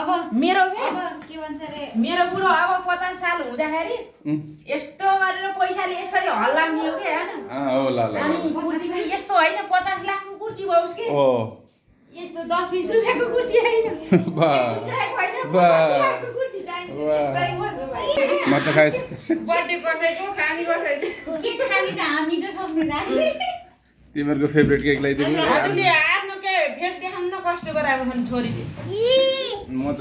अब मेरो के भन्छ रे मेरो बुढो अब 50 साल हुँदाखेरि यस्तो गरेर पैसाले यसरी हल्लाउँदियो के हैन अनि कुर्ची पनि यस्तो हैन 50 लाखको कुर्ची भयो उसके यस्तो 10-20 रुपैयाँको कुर्ची हैन म त खाइ बर्थडे कसैको खानी कसैको केक खानी त हामी चाहिँ सक्ने राजी तिमीहरुको फेभरेट केक ल्याइदिनु हजुरले आफ्नो के फेस देखाउन न कष्ट गराएको छ छोरीले म त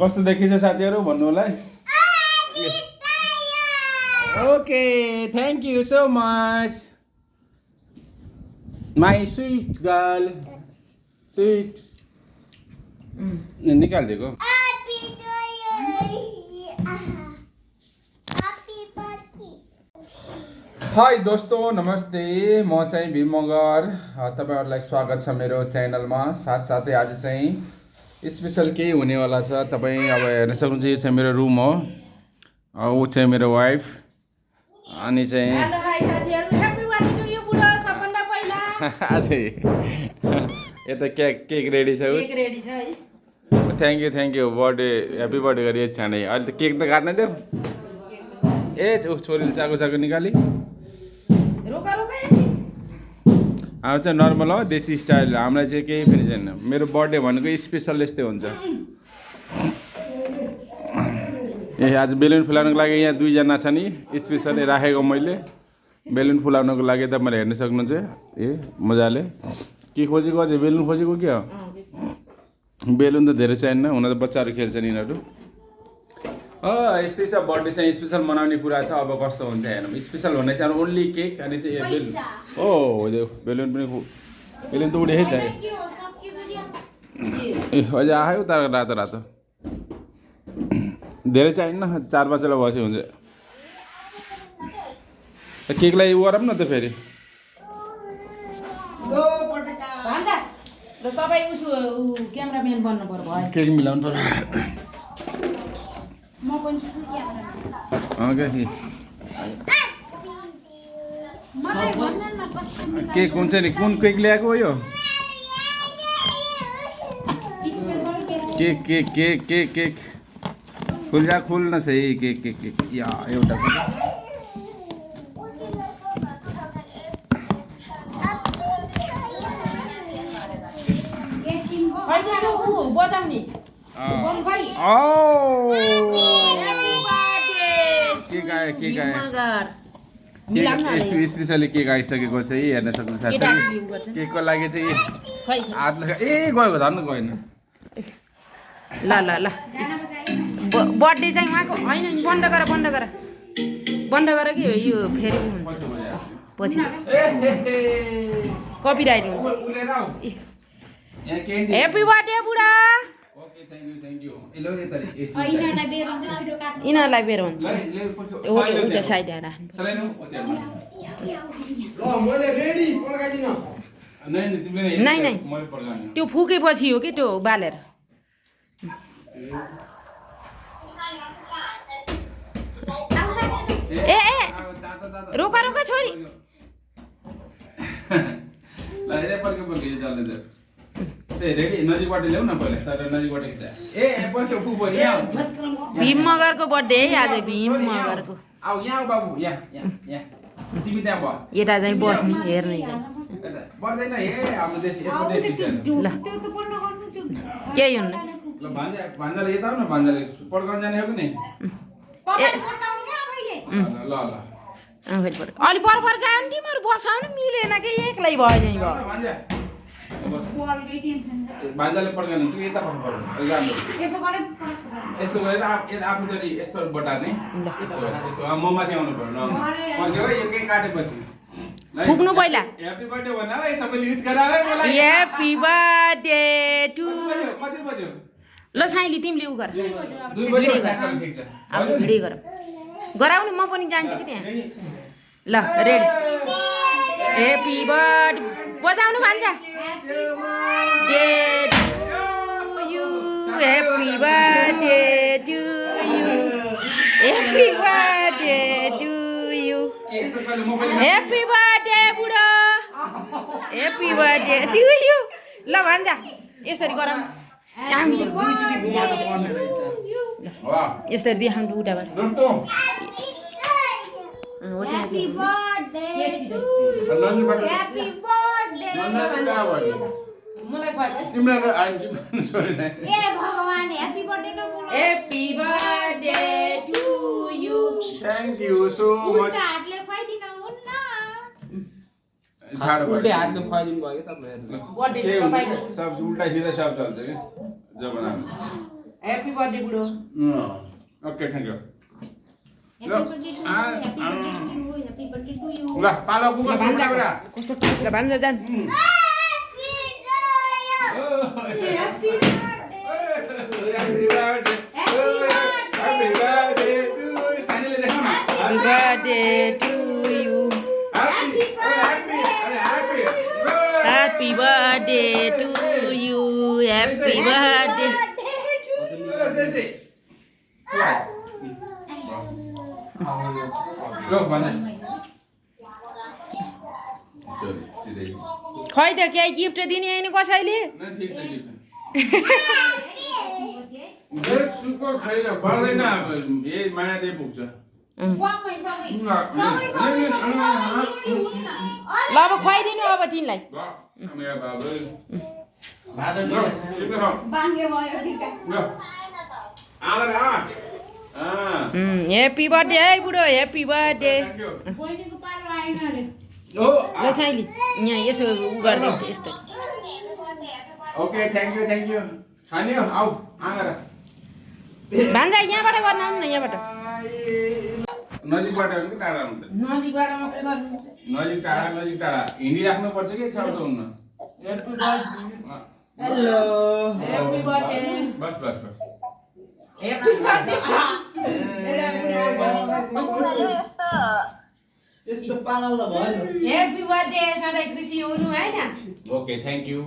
कस्तो देखिन्छ साथीहरु भन्नु होला है okay thank you so much my sweet girl sweet निकाल दिएको हाई दोस्तों नमस्ते म चाहिँ भीम मगर तपाईहरुलाई स्वागत छ मेरो च्यानलमा साथसाथै आज चाहिँ स्पेशल केही हुनेवाला छ तपाई अब हेर्न सक्नुहुन्छ यो चाहिँ मेरो रुम हो ऊ चाहिँ मेरो वाइफ अनि चाहिँ हेलो हाई साथीहरु ह्यापी बर्थडे टु यु बुढो सबभन्दा पहिला आजै यता केक रेडी छ केक रेडी छ है thank you birthday happy birthday गरी छाने अहिले त केक त काट्न देऊ ए छोरीले चाको निकाली रोका रोका अब चाहिँ नर्मल हो देसी स्टाइल हामीलाई चाहिँ केही पनि छैन मेरो बर्थडे भनेको स्पेशल यस्तै हुन्छ ए आज बेलुन फुलाउनको लागि यहाँ दुईजना छ नि स्पेसली राखेको मैले बेलुन फुलाउनको लागि तपाईले हेर्न सक्नुहुन्छ ए मजाले के खोजेको अझै बेलुन खोजेको के हो बेलुन त धेरै चाहिन्न हुन त बच्चाहरू खेल्छन् यिनीहरू यस्तै छ बर्थडे चाहिँ स्पेशल मनाउने कुरा छ अब कस्तो हुन्छ हेर्नु स्पेशल भन्ने चाहिँ ओन्ली केक अनि चाहिँ बेलुन हो बेलुन पनि बेलुन त उडे है त ए अझै आयो तर रातो रातो धेरै चाहिन्न 4-5 वटा भएपछि हुन्छ केकलाई गरौँ न त फेरि भन्दा र तपाई उसो क्यामेराम्यान बन्नु पर्यो भयो केक मिलाउनु पर्यो म पनि छु क्यामेराम्यान केक हुन्छ नि कुन केक ल्याएको हो यो cake cake cake cake cake खुल्न सही केक केक केक या एउटा बदामनी केक स्पेसली केक आइसकेको चाहिँ हेर्न सक्नुहुन्छ केकको लागि चाहिँ हात लगा ए गयो धन्न गएन ल बर्थडे चाहिँ उहाँको होइन बन्द गर कि यो फेरि पछि कपिराइट हुन्छ ह्यापी बर्थडे बुढा यिनीहरूलाई बेर हुन्छ उता साइड राख्नु नै त्यो फुकेपछि हो कि त्यो बालेर ए रोका छोरी भीम मगरको बर्थडे है आज भीम मगरको यता चाहिँ बस्ने हेर्ने ल केही हुन्न अलि पर जानु तिमीहरू बसाउनु मिलेन कि एक्लै भयो चाहिँ भयो भान्जाले पड्काउने हुन्छ यता पछ पर्नु यस्तो गरेर आफू त यस्तो बटार्ने यस्तो म माथि आउनु पर्यो पड्क्यो है एकै काटेपछि पुग्नु पहिला ह्यापी बर्थडे भन्न है सबैले विश गरा है मलाई ह्यापी बर्थडे टु कति बज्यो ल साइली तिमीले उ गर 2 बज्यो ठिक छ अब भिडियो गर गराउनु म पनि जान्छु कि त्यहाँ ल रेडी ह्यापी बर्थडे बजाउनु भन्छ Happy birthday to you. Happy birthday to you. Happy birthday बुढो. Happy birthday to you. ल भन्छ यसरी गरौँ हामी यसरी देखाउँ उठाबाट Happy birthday to you. Happy birthday. मलाई खुवाइ तिम्रो आन्टी सरी नै ए भगवान हैप्पी बर्थडे त बोल Happy birthday to you. Thank you so much उल्टा हातले खुवाइदिन हुन्न उल्टे हातले खुवाइदिनु भयो कि तपाईँहरूले बर्थडे के तपाईको हुन्छ सब उल्टा सिधा सब चल्छ कि जमानामा ह्यापी बर्थडे बुढो okay thank you happy birthday to you ल पालो कुकुर खान्छ कस्तो टाइपको भान्जा जान happy birthday to you Happy birthday to you. Happy birthday. खै त केही गिफ्ट दिने होइन कसैले माया दे पुग्छ ल अब खुवाइदिनु अब तिनलाई बाङ्गे भयो ठिक ह्याप्पी बर्थडे है बुढो ह्याप्पी बर्थडे बहिनीको पालो आएन अरे ल साइली यहाँ यसो उ गरिदिनु यस्तो ओके थ्याङ्क यू खाने हो आऊ आएर भान्जा यहाँबाट गर्नु आउनु न यहाँबाट नजिकबाट हो कि टाढा हुन्छ नजिकबाट मात्रै गर्नुहुन्छ नजिक टाढा हिँडिराख्नुपर्छ कि छाउँछ हुन्न happy birthday hello happy birthday बस ह्याप्पी बर्थडे यस्तो पागल त भयो ह्याप्पी बर्थडे सधैँ खुसी हुनु होइन okay thank you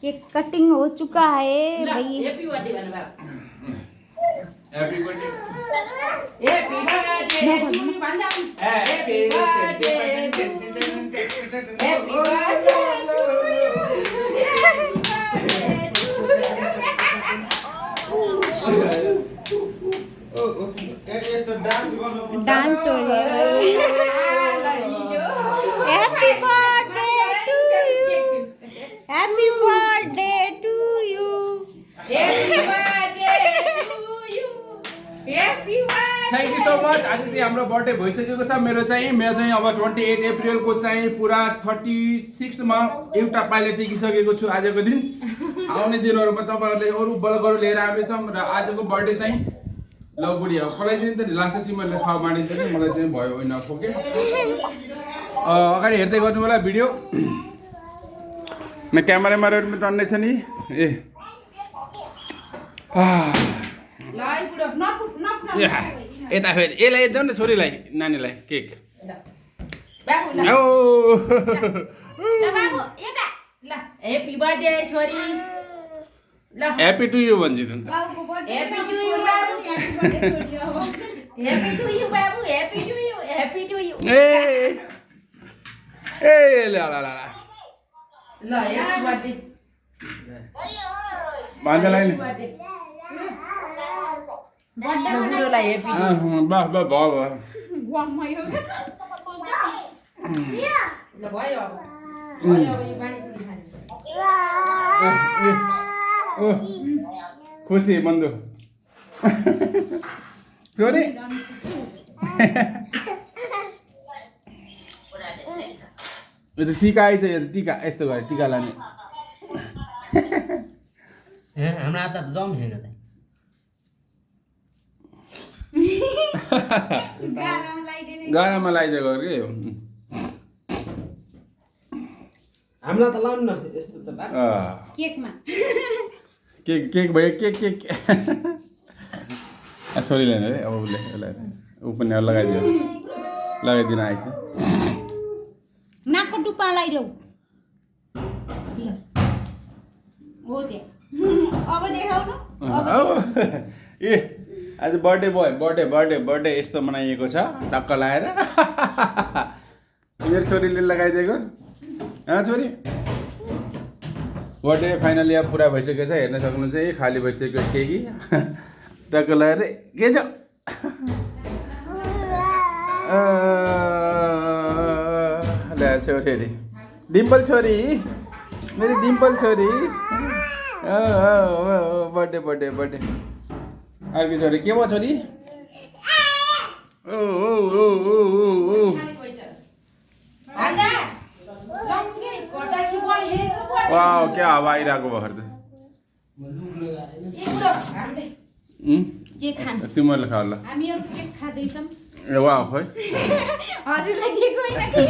cake cutting हो चुका है ल भाई ह्याप्पी बर्थडे भन्नु बाबु happy birthday happy birthday to you भन्दा ह्याप्पी बर्थडे ह्याप्पी बर्थडे यस्तो डान्स गर्नु डांस हो रही है happy birthday to you happy birthday to you happy birthday to you happy birthday thank you so much आज चाहिँ हाम्रो बर्थडे भइसकेको छ मेरो चाहिँ अब 28 अप्रिलको चाहिँ पुरा 36मा एउटा पाइलट टिकिसकेको छु आजको दिन आउने दिनहरूमा तपाईँहरूले अरू बलगहरू लिएर आएछौँ र आजको बर्थडे चाहिँ ल बुढी अब खोलाइदिनु त लास्ट तिमीहरूले खाऊ बाँडिदिनु नि मलाई चाहिँ भयो होइन खोके अगाडि हेर्दै गर्नु होला भिडियो म क्यामेराहरू पनि टन्ने छ नि ए ल है बुढो नपुट यता फेरि यसलाई देऊ न छोरीलाई नानीलाई केक बाबु ल ओ ल बाबु यता ल ह्याप्पी बर्थडे छोरी ल ह्याप्पी टु यु भन्छ त बाबुको बर्थडे ह्याप्पी टु यु बाबु हैप्पी बर्थडे छोडियो ह्याप्पी टु यु बाबु happy to you happy to you ए ए ल ल ल ल ह्याप्पी बर्थडे भन्दैलाई नि बुढोलाई ह्याप्पी बस बस भयो गुवामयो ल भयो अब भयो अब यो पानी पुरी खाने खुसी बन्धु छोरी यो त टिका आइज यो त टिका यस्तो गरे टिका लाने हाम्रो हात त जम हेर त गाडामा लगाइदिएको कि हामीलाई त लाउनु न यस्तो त भा केकमा केक भयो केक छोरीले अरे अब उसले यसलाई ऊ पनि लगाइदियो लगाइदिन आएछ नाकको टुप्पा लगाइदेऊ हो त्यहाँ अब देखाउनु ए आज बर्थडे भयो बर्थडे यस्तो मनाइएको छ टक्क लगाएर मेरो छोरीले लगाइदिएको छोरी बर्थडे फाइनली अब पुरा भइसकेको छ हेर्न सक्नुहुन्छ है खाली भइसक्यो केकी टक्क लगाएर के छ ल्या छोरी अरे डिम्पल छोरी मेरो डिम्पल छोरी बर्थडे बर्थडे बर्थडे अर्को छोरी के भयो छोरी वाह क्या हावा आइरहेको भर्खर के खान तिमीहरूले खा ल हामीहरु केक खादैछौं ए वाह खोइ हजुरलाई दिएको हैन कि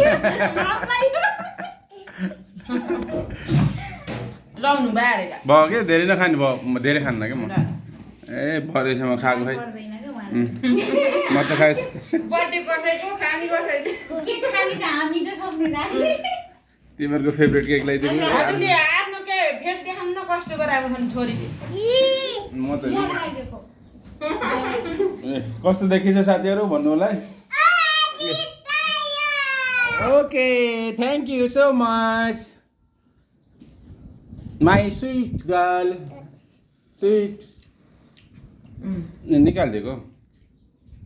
लाउनु बारेका भयो के धेरै नखाने भयो धेरै खान्न क्या म ए भरेसम्म खाएको खै पर्दैन के उहाँ म त खाएँ बर्थडे कसैको खानी कसैको केक खाने त हामी जो सक्ने राख्ने तिमीहरूको फेभरेट केक ल्याइदिएको हजुरले आफ्नो के फेस देखाउन न कष्ट गराएको छन् छोरीले म त म ल्याइदिएको ए कस्तो देखिन्छ साथीहरू भन्नु होला है okay thank you so much my sweet girl sweet निकालिदिएको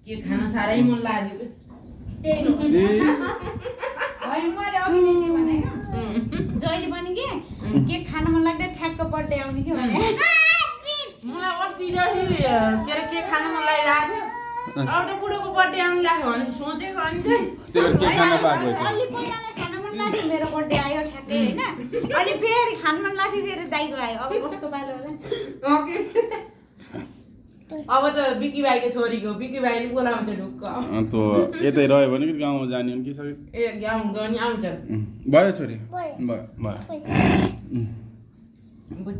के खान साह्रै मन लाग्यो के त्यही हो होइन मैले अघि नै के भनेको जहिले पनि के केक खान मन लाग्दा ठ्याक्क बर्थडे आउने के भने मलाई अस्तिदेखि के अरे के खान मन लागिरहेको थियो एउटा बुढोको बर्थडे आउनु लाग्यो भने सोचेको अनि चाहिँ त्यो केक खान पाएको थियो अलि पहिला नै खान मन लाग्यो मेरो बर्थडे आयो ठ्याक्कै होइन अनि फेरि खान मन लाग्यो फेरि दाइको आयो अब कस्तो पालो होला ओके अब त बिकी भाइको छोरीको बिकी भाइले बोलाउँछ ढुक्क त्यो यतै रह्यो भने कि गाउँमा जाने हो कि सक्यो ए गाउँ गर्ने आउँछ भयो छोरी भयो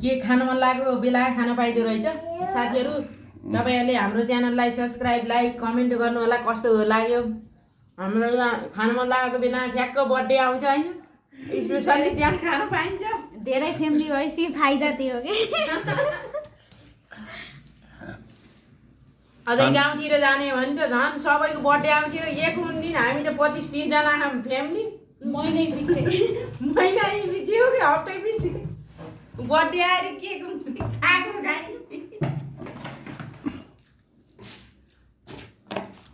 के खान मन लाग्यो बेला खान पाइदो रहेछ साथीहरू तपाईँहरूले हाम्रो च्यानललाई सब्सक्राइब लाइक कमेन्ट गर्नु होला कस्तो लाग्यो हामीलाई खान मन लागेको बेला ठ्याक्क बर्थडे आउँछ होइन स्पेसल्ली त्यहाँ खान पाइन्छ धेरै फ्यामिली भएपछि फाइदा त्यही हो कि अझै गाउँतिर जाने भने त झन् सबैको बर्थडे आउँथ्यो एक दिन हामी त 25-30 जना फ्यामिली महिनै पछि महिना पछि हो कि हप्तै पछि बर्थडे आएर के खाएको खाइ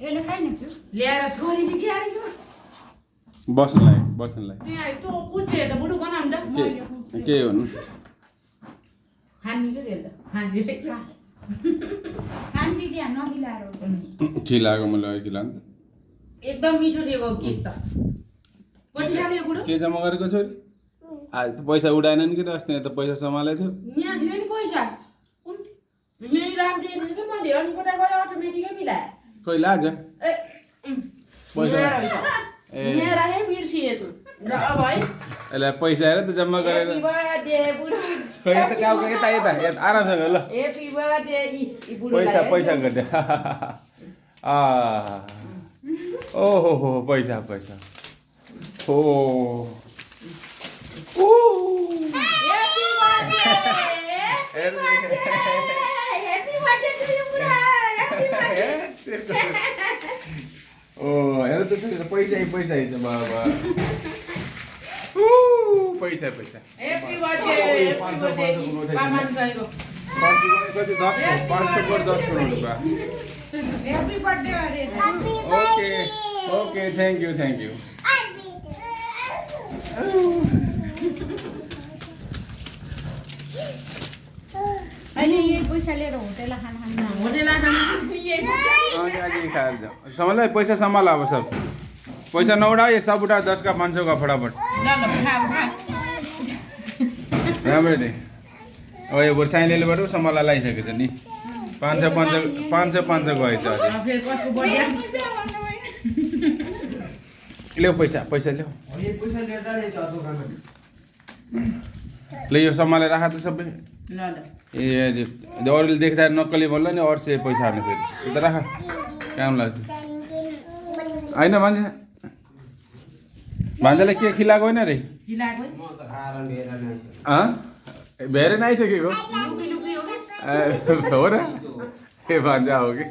यसले खाइन ल्याएर छोरीले के हालेको बस्नलाई त्यहाँ त्यो कुच्चे त बुढो बनाउनु त के भन्नु खानी के दिएल त खानी खान्ची त्यहाँ नखिलाएर खिलाएको मैले खिला एकदम मिठो थियो केक त कति हाल्यो बुढो के जम्मा गरेको छोरी आज त पैसा उडाएन नि कि त अस्ति त पैसा सम्हालेको थियो यहाँ थियो नि पैसा यहीँ राखिदिएको थियो कि मैले अनि कता गयो अटोमेटिकै मिलाए कहिले आज ए पैसा यहाँ राखेँ बिर्सिएछु र अब है यसलाई पैसा हेर त जम्मा गरेर Happy birthday, बुढो खै यता गाउँको यता आरामसँग ल Happy birthday यी पैसा बुढोलाई पैसा गर्ने ओहो हो पैसा पैसा हो Happy birthday Happy birthday to you बुढा Happy birthday ओ हेर त पैसा पैसा हिजो बाबा पैसा पैसा Happy birthday Happy birthday पामान चाहिएको कति 10 500 पर 10 करोड रुपैयाँ Happy birthday अरे ओके ओके थ्याङ्क यू अहिले यही पैसा लिएर होटेल खाना खानु होटेलमा खानु यही आज खाएर जाऊ सम्हाल पैसा सम्हाल अब सब पैसा नउडा ये सब उठा 10 का 500 का फटाफट ल खा राम्रो नि अब यो साइलेले बरु सम्हाल लगाइसकेको छ नि 500 गएछ अझै फेरि कसको बर्थडे ल्याऊ पैसा ल्याऊ ये पैसा लिएर जाने छ दोकानमा ले यो सम्हालेर राख त सबै ल ए अरूले देख्दा नक्कली बोल्ला नि अरू चाहिँ पैसा हाल्नु फेरि यता राख काम लाग्छ होइन भान्जालाई के खिलाएको होइन रे खिलाएको म त खाएर लिएर नै भेरै नै आइसकेको लुकी लुकी हो कि हो र ए भान्जा हो कि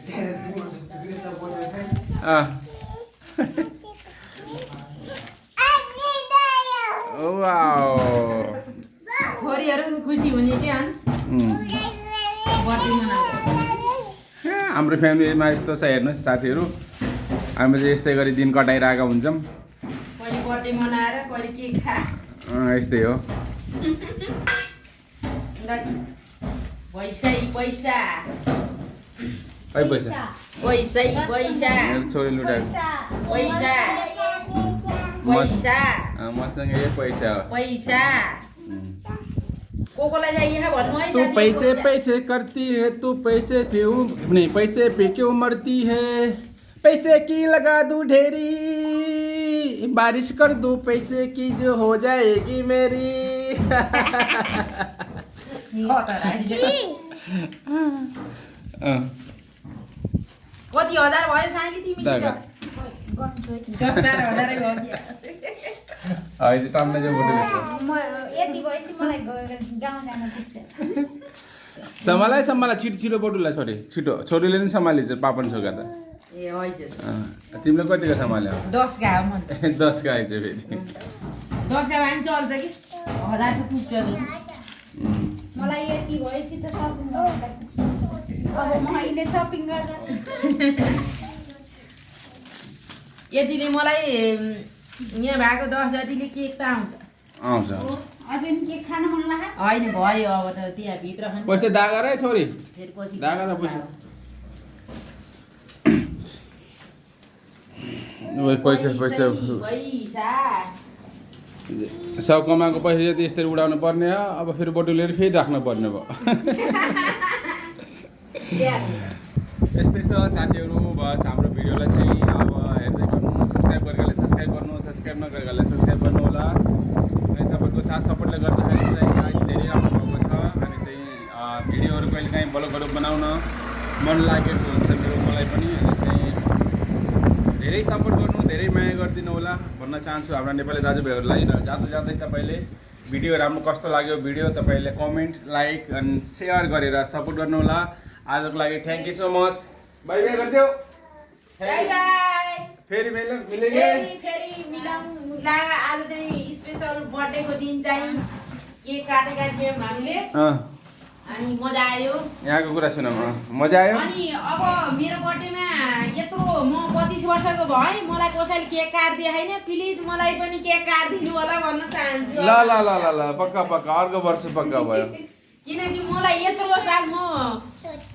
वाउ छोरीहरू पनि खुसी हुने के अनि बर्थडे मनाउँदा हाम्रो फ्यामिलीमा यस्तो छ हेर्नुहोस् साथीहरू हामी चाहिँ यस्तै गरी दिन कटाइरहेका हुन्छौँ कहिले बर्थडे मनाएर कहिले केक खा यस्तै हो पैसै पैसा खै पैसा पैसै पैसा मेरो छोरी लुटाएको पैसा पैसा मसँग यही पैसा हो पैसा कोकोलाई चाहिँ यहाँ भन्नु है तू पैसे पैसे करती है तू पैसे पे नहीं पैसे पे क्यों मरती है पैसे की लगा दूं ढेरी बारिश कर दूं पैसे की जो हो जाएगी मेरी कति हजार भयो साइली तिमी दागा। 10-12 भयो कि अहिले टम्मे चाहिँ बोटो म यति भएपछि मलाई गाउँ जान पुग्छ सम्हाला छिटो छिटो बोटुलाई छोरी छिटो छोरीले नि सम्हालिन्छ पापन छोका त ए होइन तिमीले कतिको सम्हाल्यो 10 का हो म 10 का आइज फेरि 10 का भए नि चल्छ कि 1000 को पुग्छ नि मलाई यति भएपछि त सपिङ गर्दा अब म अहिले सपिङ गर्दा यतिले मलाई यहाँ भएको 10 जतिले केक त आउँछ अझै नि के खान मन लाग्यो होइन भयो अब त त्यहाँ भित्र खानु पैसा दागा रे छोरी फेरि पछि दागा र पैसा ओइ पैसा पैसा पैसा सब कमाएको पैसा चाहिँ यसरी उडाउनु पर्ने हो अब फेरि बटुलेर फेरि राख्नु पर्ने भयो यस्तै छ साथीहरू बस हाम्रो भिडियोलाई चाहिँ अब हेर्दै गर्नु सब्सक्राइब गरेकोले सब्सक्राइब गर्नु सब्सक्राइब नगरेकोले सब्सक्राइब गर्नु होला अनि तपाईँको साथ सपोर्टले गर्दाखेरि चाहिँ अहिले धेरै राम्रो भएको छ अनि चाहिँ भिडियोहरू कहिले काहीँ ब्लगहरू बनाउन मन लागेको हुन्छ मेरो मलाई पनि अनि चाहिँ धेरै सपोर्ट गर्नु धेरै माया गरिदिनु होला भन्न चाहन्छु हाम्रो नेपाली दाजुभाइहरूलाई र जाँदा जाँदै तपाईँले भिडियो राम्रो कस्तो लाग्यो भिडियो तपाईँले कमेन्ट लाइक अनि सेयर गरेर सपोर्ट गर्नु होला आजको लागि thank you so much by by गरिदेऊ बाई बाई फेरि मिलेंगे फेरि मिलाउँला आज चाहिँ स्पेशल बर्थडेको दिन चाहिँ केक काटेका थियौँ हामीले अनि मजा आयो यहाँको कुरा सुनौँ मजा आयो अनि अब मेरो बर्थडेमा यत्रो म 25 वर्षको भएँ मलाई कसैले केक काटिदिए होइन प्लिज मलाई पनि केक काटिदिनु होला भन्न चाहन्छु ल ल ल ल ल पक्का पक्का अर्को वर्ष पक्का भयो किनकि मलाई यत्रो साल म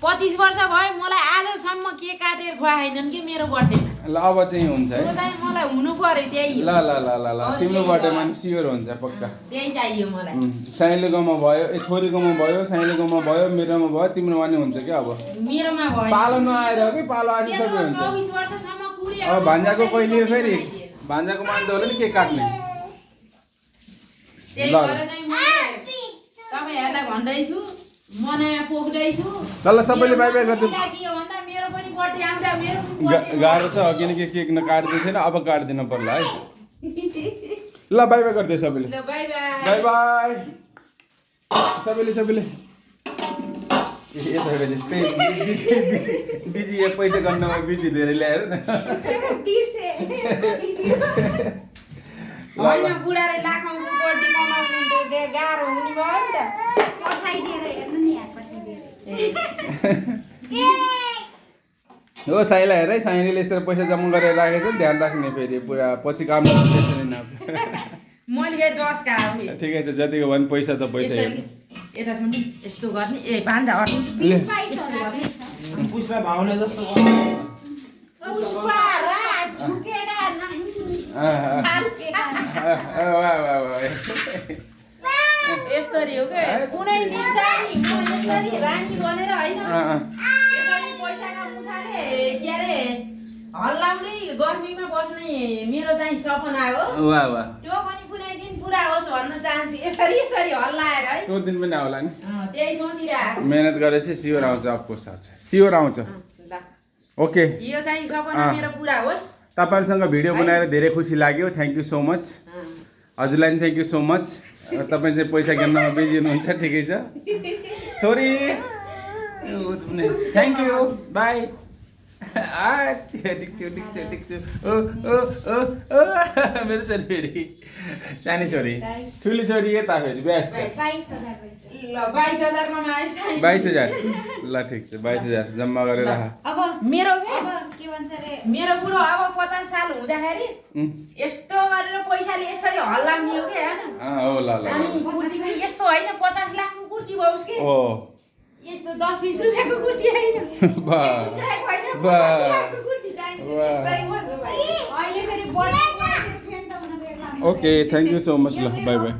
25 वर्ष भयो मलाई आजसम्म केक काटेर खुवाएनन् कि मेरो बर्थडेमा ल अब चाहिँ हुन्छ है त्यो चाहिँ मलाई हुनु पर्यो त्यही ल ल ल ल ल तिम्रो बर्थडेमा पनि स्योर हुन्छ पक्का त्यही चाहियो मलाई साइलेकोमा भयो ए छोरीकोमा भयो साइलेकोमा भयो मेरोमा भयो तिम्रोमा नि हुन्छ क्या अब मेरोमा भयो पालो नआएर कि पालो आइसक्यो हुन्छ 24 वर्षसम्म पुर्यो अब भान्जाको कहिले फेरि भान्जाको मान्छेहरूले नि के काट्ने त्यही भएर चाहिँ म तपाईहरुलाई भन्दैछु मनाया पोख्दैछु ल ल सबैले बाई बाई गर्दै के हो भन्दा मेरो पनि बर्थडे आउँछ मेरो पनि गाह्रो छ किनकि केक नकाट्दै थिएन अब काटिदिनु पर्ला है ल बाई बाई गरिदियो सबैले ल बाई बाई बाई बाई सबैले बिजी पैसा गर्नमा बिजी धेरै ल्याएर न होइन बुढाले लाखौँको बर्थडे कमाउनु गाह्रो हुने भयो नि त पठाइदिएर हेर्नु नि यहाँ पठाइदिएर हो साइला हेर है साइनीले यस्तो पैसा जम्मा गरेर राखेको छ ध्यान राख्ने फेरि पुरा पछि काम मैले फेरि 10 का हो ठिकै छ जतिको भने पैसा त पैसा हो यता सुन यस्तो गर्ने ए भान्जा हट्नु ले पुष्पा भावना जस्तो पुष्पा राज झुकेगा नहीं यस्तरी हो के कुनै दिन चाहिँ म यसरी रानी बनेर हैन यसरी पैसाका मुठाले के अरे हल्लाउने गर्मीमा बस्ने मेरो चाहिँ सपना हो वाह वाह त्यो पनि कुनै दिन पुरा होस् भन्न चाहन्छु यसरी हल्लाएर है त्यो दिन पनि आउला नि त्यही सोचिरहेको मेहनत गरेपछि सियोर आउँछ अफकोर्स सियोर आउँछ ल ओके यो चाहिँ सपना मेरो पुरा होस् तपाईहरुसँग भिडियो बनाएर धेरै खुसी लाग्यो थ्यांक यू सो मच हजुरलाई पनि थ्यांक यू सो मच तपाई चाहिँ पैसा गिन्नमा बिजी हुनुहुन्छ ठिकै छ सरी थ्यांक यू बाई ठिक छु ओ मेरो छोरी फेरि सानी छोरी ठुली छोरी यता फेरि व्यस्त 22,000 कमाएछ 22,000 ल ठिक छ 22,000 जम्मा गरेर राख अब मेरो अब के भन्छ रे मेरो बुढो अब 50 साल हुँदाखेरि यस्तो गरेर पैसाले यसरी हल्लाउँदियो के हैन हो ल ल अनि कुर्ची पनि यस्तो हैन 50 लाखको कुर्ची भयो उसके ओ यस्तो 10-20 रुपैयाँको कुर्ची हैन वाह अहिले फेरि बढ्दै फेन्ट हुन दिएको okay thank you so much ल बाई बाई